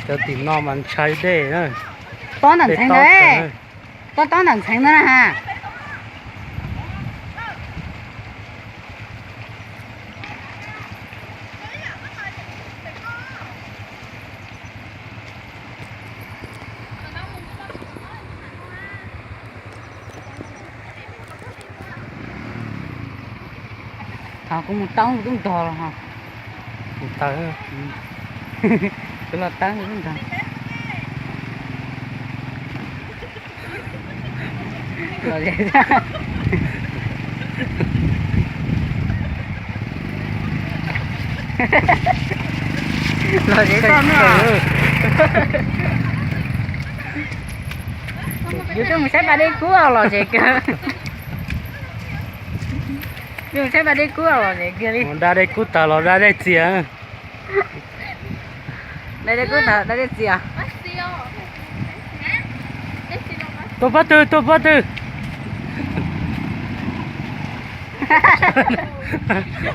Cov tim no mas ntshai dej na. Tob ntawm ntxheev ntawd. Tob tob ntawm ntxheev ntawd na ha. Thov kuv mus toob kuv tub ntog los ho. Mus tawm. Kuv los toob kuv tub ntog. Los ze, los ze toj na. Yus twb mus saib pas dej kub los ze kawg. Yus mus saib pas dej kub los ze kawg li. Da dej kub tas los da dej txias. Da dej kub tas da dej txias. Tuaj pob twg, tuaj pob twg.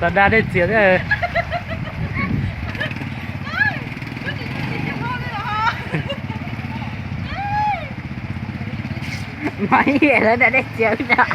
Los da dej txias thiab. Mas lawv da dej txias ua cas.